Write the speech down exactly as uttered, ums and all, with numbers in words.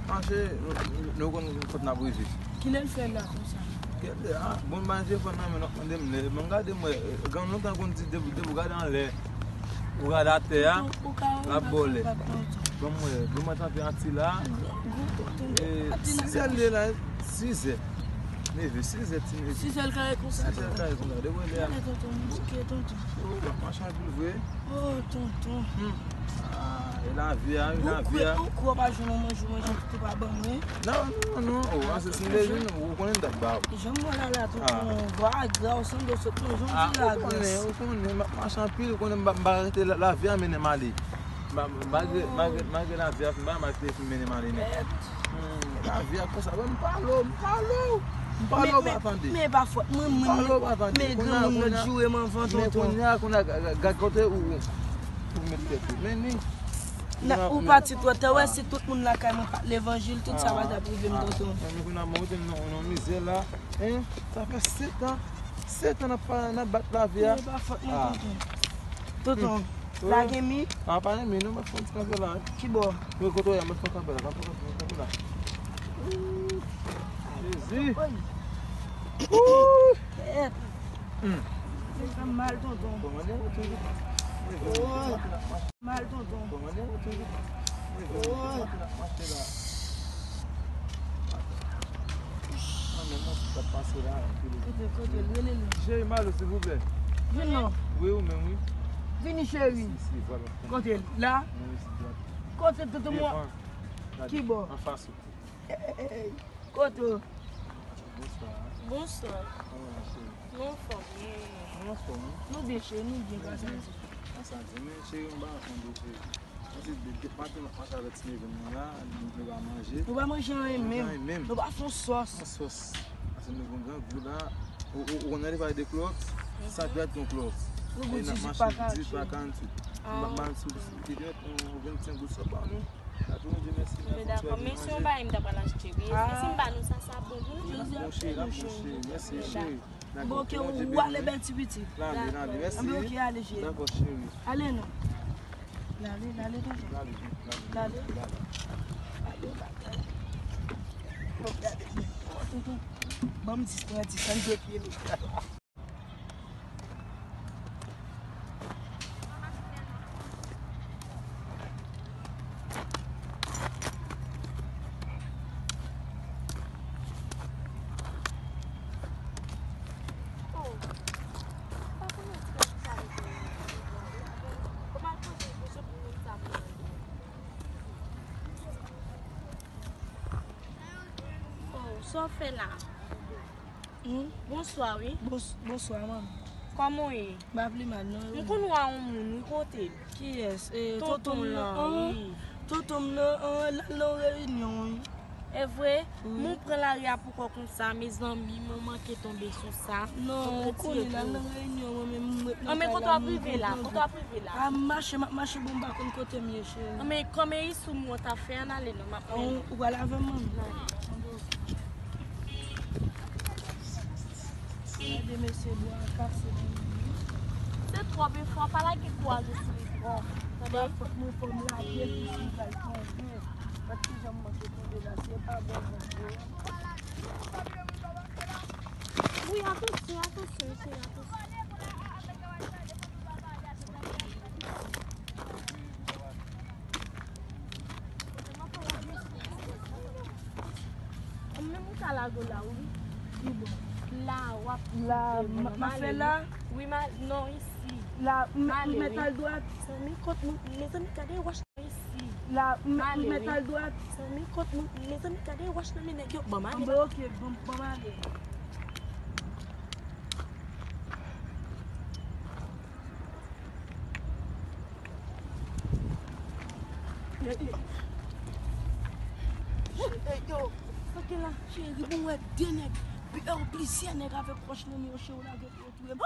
Mache, nou, nou, nou konn kot n ap rive. Kilè l fè la konsa? Kilè, ah, bon, m pa gen telefòn nan men, n ap mande m lè. Bon, gade m wè, gen lontan konn di depi, depi w gade anlè, ou gade atè a, l ap ba w lè. Bon, m wè, bon, mwen tanpe an ti la. E, sizè l ye la, sizè. Neve, sizè, ti neve. Sizè l kare konsa. Sizè l kare konsa. Depi lè a. Gade tonton, m bouke tonton. Oh, w ap mache anpil vre. Oh, tonton. Hmm. Ah, e lavi a, wi, lavi a. Ou kwè, ou kwè w pa jwenn yon manje, manje tout ou pa ban mwen? Non, non, non. Oh, a, se, se lejou, non. Ou konnen m t ap ba w. Jan m wè la, la, tonton, vwa a gra, ou sanble w sot nan jan w di la gras. Ou konnen, ou konnen, m ap mache anpil, ou konnen m pa, m pa rete la, lavi a mennen m ale. Ma-, malgre, malgre, malgre lavi a fin ba, malgre fin mennen m ale nèt. Hmm, lavi a konsa, m pale w, m pale w. M pale w, pa tande. Men, men, men pa fòt mwen, mwen, men granmoun nan joure m anvan tonton. Men kounye a, kounye a, ga-, ga-, gad kote ou, ou, ou met tèt ou. Men ni. Ou pati twò ta, wè, si tout moun lakay mwen pa t levanjil, tout sa pa t ap rive m tonton. Men kounye a, mwen rete nan, nan mizè la, hein? Sa fè sèt an, sèt an n ap pa, n ap bat lavi a. Men pa fòt mwen tonton. Tonton. Lage mi. Ah, pa renmen non, mwen fè yon ti kanpe la. Ki bò? Wi, kote w ye, mwen fè kanpe la, kanpe, kanpe, kanpe la. Ooh, Jezi. Ooh. Tèt. Hmm. Fè m mal, tonton. Kòman li ye, tonton? Mal, tonton. Kòman li ye, tonton? Ooh. Kote, kote l, rele li. Cheri, Malo, silvouplè. Vin non. Wi, ou menm, wi. Vini, cheri. Si, si, vwala. Kote l? La? Wi, si, dwat. Kote tonton mwen? Devan. Gade. Ki bò? Anfas ou. Ey, ey, ey, ey. Kote w? Bonswa. Bonswa. Kòman w ye, cheri? Nou anfòm, wi. Nou anfòm, wi. Nou byen, cheri, nou byen, gras a Dye. Gras a Dye, men cheri, m pa anfòm, cheri. Mwen se de, de maten m ap mache avèk ti neve m nan la, nou, nou pa manje. Nou pa manje anyen menm. Nou pa fè yon sòs. Yon sòs. Paske nou gon grangou la. Ou, ou, ou konn tande pale de klòks? Sa dwèt yon klòks. Grangou dizuit pa karantwit. M ap ba n sou, sou, sou, yon vennsenk goud sòs ba nou. N ap di Bondye mèsi. Men dakò, men se yon bagay m ta pral achte, wi. Si, si m ba nou sa, sa bon pou nou. L ap bon, cheri, l ap bon, cheri. Mèsi, cheri. Bon, oke, ou ale bèl ti pitit. Lale, lale, mèsi. Anben, oke, ale, cheri. Dakò, cheri. Ale non. Lale, lale, tonton. Lale, lale, lale. Ale, lale. Bon, gade. Tonton, ban m dis pou mwen di sa, m dwe pye nou. Oh, sa w fè la? Hmm? Bonswa, wi. Bons-, bonswa, manmi. Kòman w ye? M pa pi mal, non, e ou menm? M konn wè yon moun, wi, kote l? Kiyès? E, tonton m nan, wi. Tonton m nan, an, l al nan yon reyinyon, wi. E vre? Wi. Men w pran lari a pou kò w konsa, mezanmi, mwen manke tonbe sou sa. Non, ou konnen l al nan reyinyon, mwen menm, mwen ret nan kay la, mwen kontan. An, men kote w ap rive la? Kote w ap rive la? A, m mache, m ap mache, bon, m pa konn kote m ye, cheri. An, men kòm e Isou m wè w t ap fè, ann ale non, m ap mennen w. Ou pral avè m, manmi? Ann ale. Gade mesye bwa kase nan men li. Se twòp efò, pa lage kouraj ou sou li twòp. Tande? Pa fòt mwen fò m lage pou si m pral tonbe. Gad kijan m manke tonbe la, se pa bon, bon, bon. Wi, atansyon, atansyon, mesye, atansyon. Menm ou ka lage w la, wi. Ki bò? La, w ap la, m ap fè la? Wi, ma, non, isi. La, m mèt al dwat? Zanmi, kot mwen, mezanmi, gade wòch nan isi. La, m mèt al dwat? Zanmi, kot mwen, mezanmi, gade wòch nan men nèg yo. Ban m ale. Anben, oke, ban m, ban m ale. Ey, yo, sa gen la, cheri, bon, wè de nèg, plizyè nèg avèk wòch nan men yo, cheri, w lage pou yo touye m.